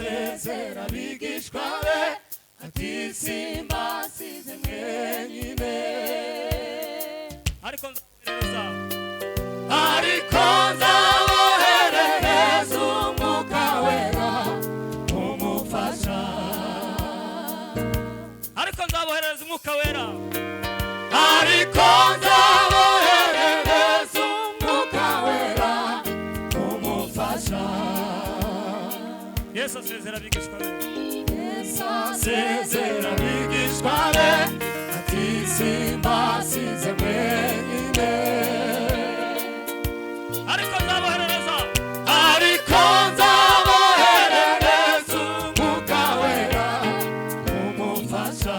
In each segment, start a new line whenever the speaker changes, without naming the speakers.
Asezera abigishwa be, ati: "Simbasize mwenyine,
ariko nzaboherereza,
ariko nzaboherereza Umwuka Wera, umufasha."
Ariko nzaboherereza Umwuka Wera.
Ariko nzaboherereza Umwuka Wera, umufasha.
Yesu asezera abigishwa be.
Asezera abigishwa be, ati: "Simbasize mwenyine,
ariko nzaboherereza,
ariko nzaboherereza Umwuka Wera, umufasha."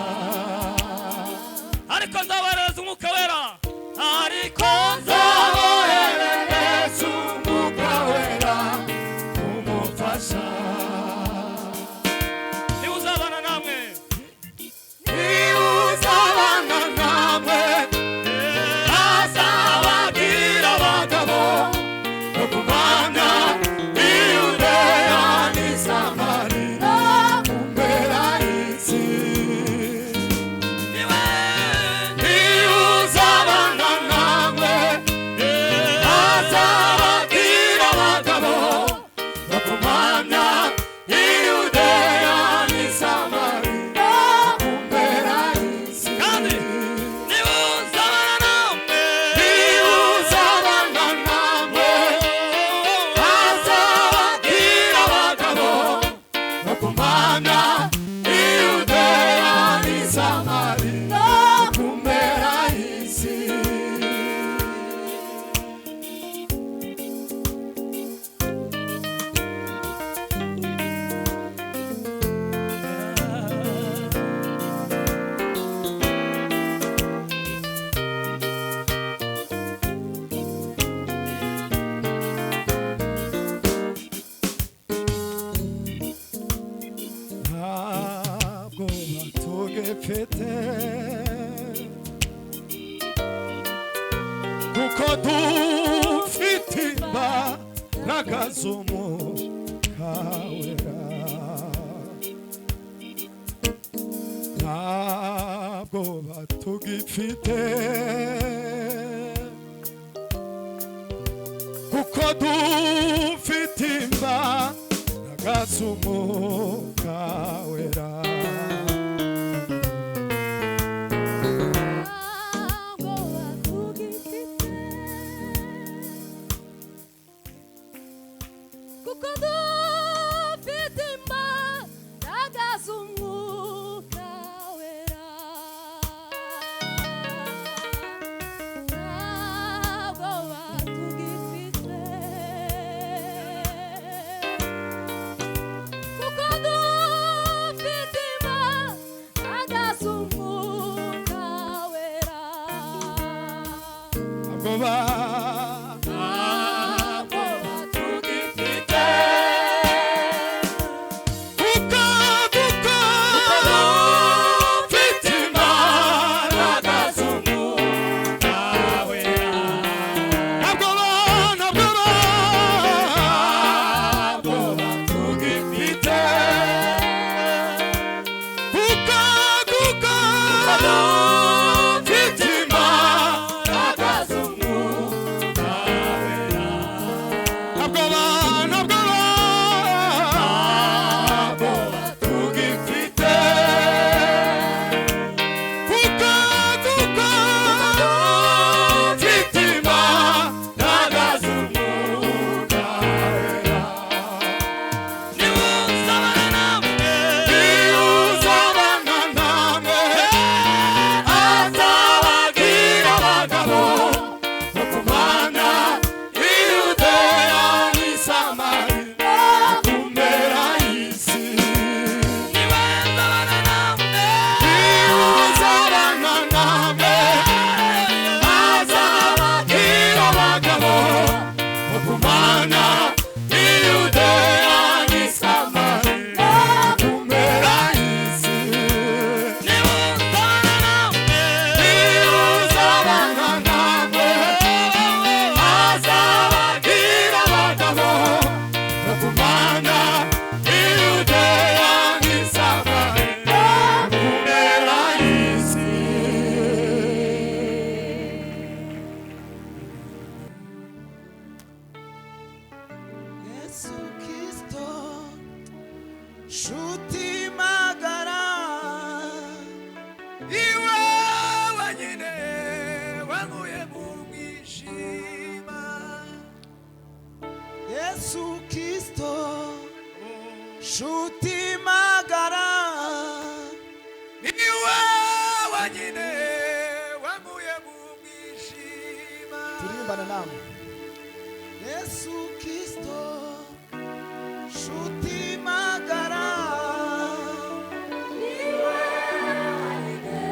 Ariko nzaboherereza Umwuka Wera.
Ariko nzaboherereza Umwuka Wera, umufasha.
Niba uzabana namwe,
Niba uzabana namwe, azababwira abagabo no kumanya i Yudeya n'i Samariya, ku mpera y'isi.
Niwe.
Niba uzabana namwe, azababwira abagabo no kumanya i Yudeya n'i Samariya, ku mpera y'isi.
Kandi niba uzabana namwe,
Niba uzabana namwe, azababwira abagabo no kumanya i Yudeya n'i Samariya, ku mpera y'isi. Ntabwo batugifite, kuko dufite imbaraga z'Umwuka Wera. Ntabwo batugifite, kuko dufite imbaraga z'Umwuka Wera.
Ntabwo batugifite, kuko dufite imbaraga z'Umwuka Wera. Ntabwo batugifite, kuko dufite imbaraga z'Umwuka Wera.
Ntabwo
Ntabwo
batugifite, kuko dufite imbaraga z'Umwuka Wera. Ntabwo batugifite, kuko dufite imbaraga z'Umwuka. Yesu Kristo shuti magara
Niwe wenyine wankuye mu mwijima.
Turirimbana namwe. Yesu Kristo shuti magara.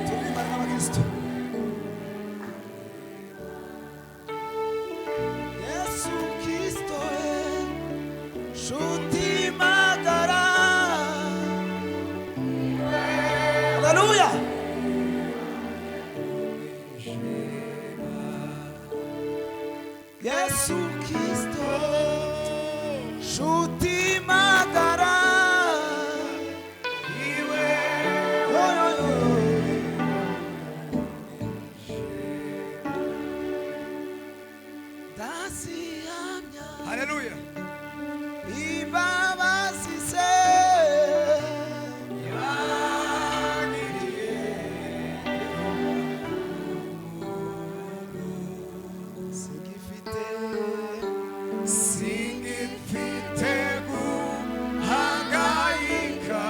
Turirimbana n'abakristo. Yesu Kristo shuti magara. Haleluya. Yesu Kristo shuti magara.
Niwe
Yo, yo, yo. Ndazihamya
Haleluya.
imbabazi ze
Yangiriye
singifite
singifite guhangayika.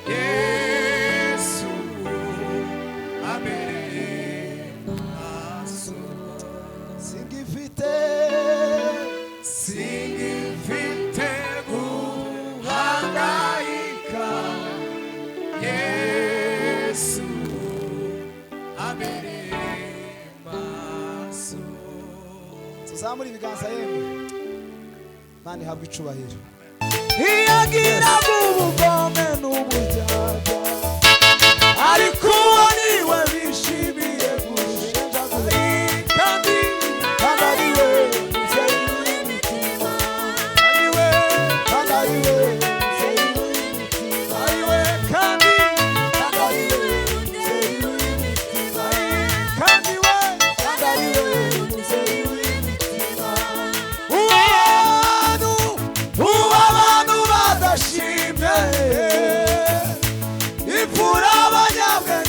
Yesu abereye maso.
Singifite
Singifite guhangayika. Yesu abereye maso.
Tuzamure ibiganza yemwe. Imana ihabwe icubahiro. Iyagiraga ubugome n'uburyarya, ariko uwo niwe bishimiye gushenjagura.
Kandi
Kandi ari we mubyeyi w'imitima,
ari we,
kandi ari we mubyeyi w'imitima,
ari we, kandi
kandi ari we mubyeyi w'imitima,
kandi we
kandi ari we mubyeyi w'imitima.
Uwo uwo abantu badashimye, imfura abanyabwenge.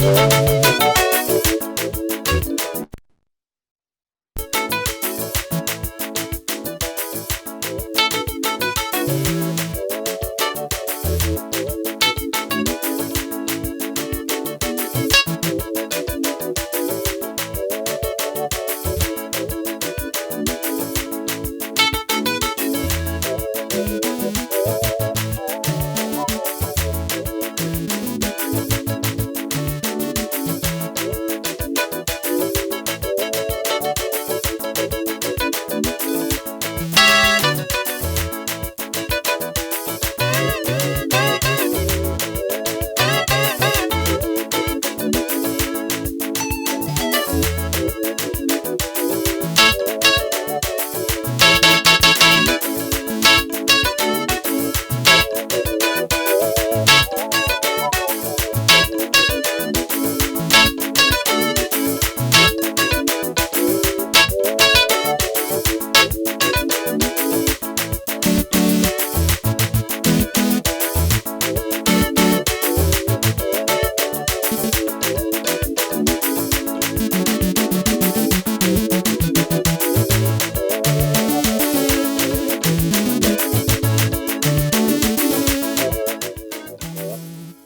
Thank